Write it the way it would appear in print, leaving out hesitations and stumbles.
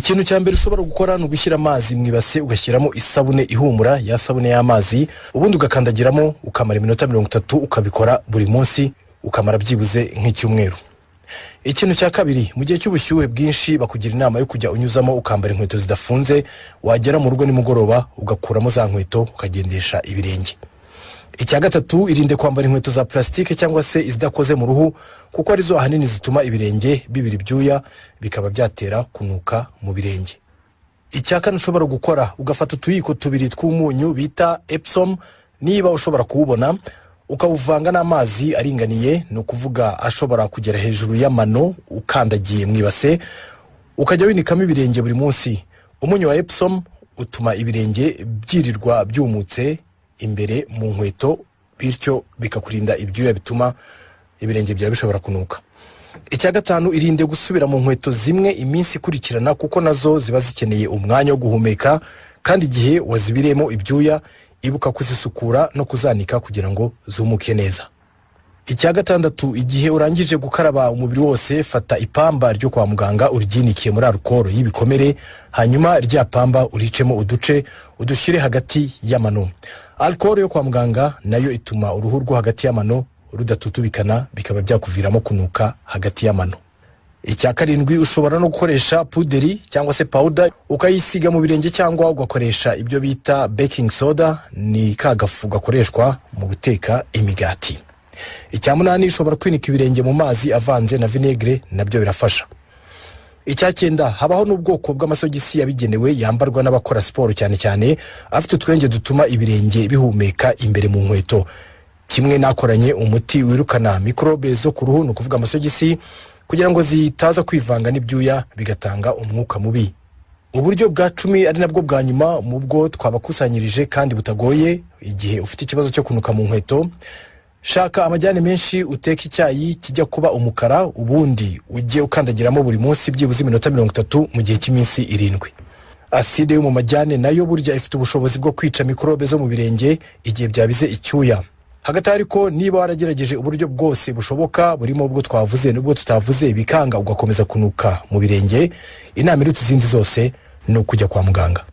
Ikintu cya mbere ushobora gukora ni ugushyira amazi mu ibase, ugashyiramo isabune ihumura, ya sabune y'amazi, ubundi ugakandagiramo ukamara iminota 30, ukabikora buri munsi ukamara byibuze nk'icyumweru. Ikintu cya kabiri, mu gihe cy'ubushyuhe bwinshi bakugira inama yo kujya unyuzamo ukambara inkweto zidafunze, wagera mu rugo nimugoroba ugakuramo za nkweto ukagendesha ibirenge. Icya gatatu, irinde kwambara inkweto za plasitike cyangwa se izidakoze mu ruhu, kuko arizo ahanini zituma ibirenge bibira ibyuya, bikaba byatera kunuka mu birenge. Icya kane ushobora gukora, ugafata utuyiko tubiri tw'umunyu bita Epsom, niba ushobora kuwubona, ukawuvanga n'amazi aringaniye, ni ukuvuga ashobora kugera hejuru y'amano ukandagiye mu ibase, ukajya winikamo ibirenge buri munsi. Umunyu wa Epsom utuma ibirenge byirirwa byumutse imbere mu nkweto, bityo bikakurinda ibyuya bituma ibirenge byawe bishobora kunuka. Icya gatanu, irinde gusubira mu nkweto zimwe iminsi ikurikirana, kuko nazo ziba zikeneye umwanya wo guhumeka, kandi igihe wazibiriyemo ibyuya ibuka kuzisukura no kuzanika kugira ngo zumuke neza. Icya gatandatu, igihe urangije gukaraba umubiri wose, fata ipamba ryo kwa muganga uryinikiye muri alukoro y'ibikomere, hanyuma rya pamba uricemo uduce, udushyire hagati y'amano. Alukoro yo kwa muganga nayo ituma uruhu rwo hagati y'amano rudatutubikana, bikaba byakuviramo kunuka hagati y'amano. Icya karindwi, ushobora no gukoresha puderi cyangwa se powder ukayisiga mu birenge, cyangwa ugakoresha ibyo bita baking soda, ni ka gafu gakoreshwa mu guteka imigati. Icya munani, ushobora kwinika ibirenge mu mazi avanze na vinegere, nabyo birafasha. Icya cyenda, habaho n'ubwoko bw'amasogisi yabigenewe yambarwa n'abakora siporo cyane cyane, afite utwenge dutuma ibirenge bihumeka imbere mu nkweto, kimwe n'akoranye umuti wirukana mikorobe zo ku ruhu, ni ukuvuga amasogisi, kugira ngo zitaza kwivanga n'ibyuya bigatanga umwuka mubi. Uburyo bwa 10, ari nabwo bwa nyuma mu bwo twabakusanyirije kandi butagoye, igihe ufite ikibazo cyo kunuka mu nkweto, shaka amajyane menshi, uteke icyayi kijya kuba umukara, ubundi ujye ukandagiramo buri munsi byibuze iminota 30 mu gihe cy'iminsi 7. Aside yo mu majyane nayo burya ifite ubushobozi bwo kwica mikorobe zo mu birenge igihe byabize icyuya. Hagati aho ariko, niba waragerageje uburyo bwose bushoboka, burimo ubwo twavuze n'ubwo tutavuze, bikanga ugakomeza kunuka mu birenge, inama iruta izindi zose ni ukujya kwa muganga.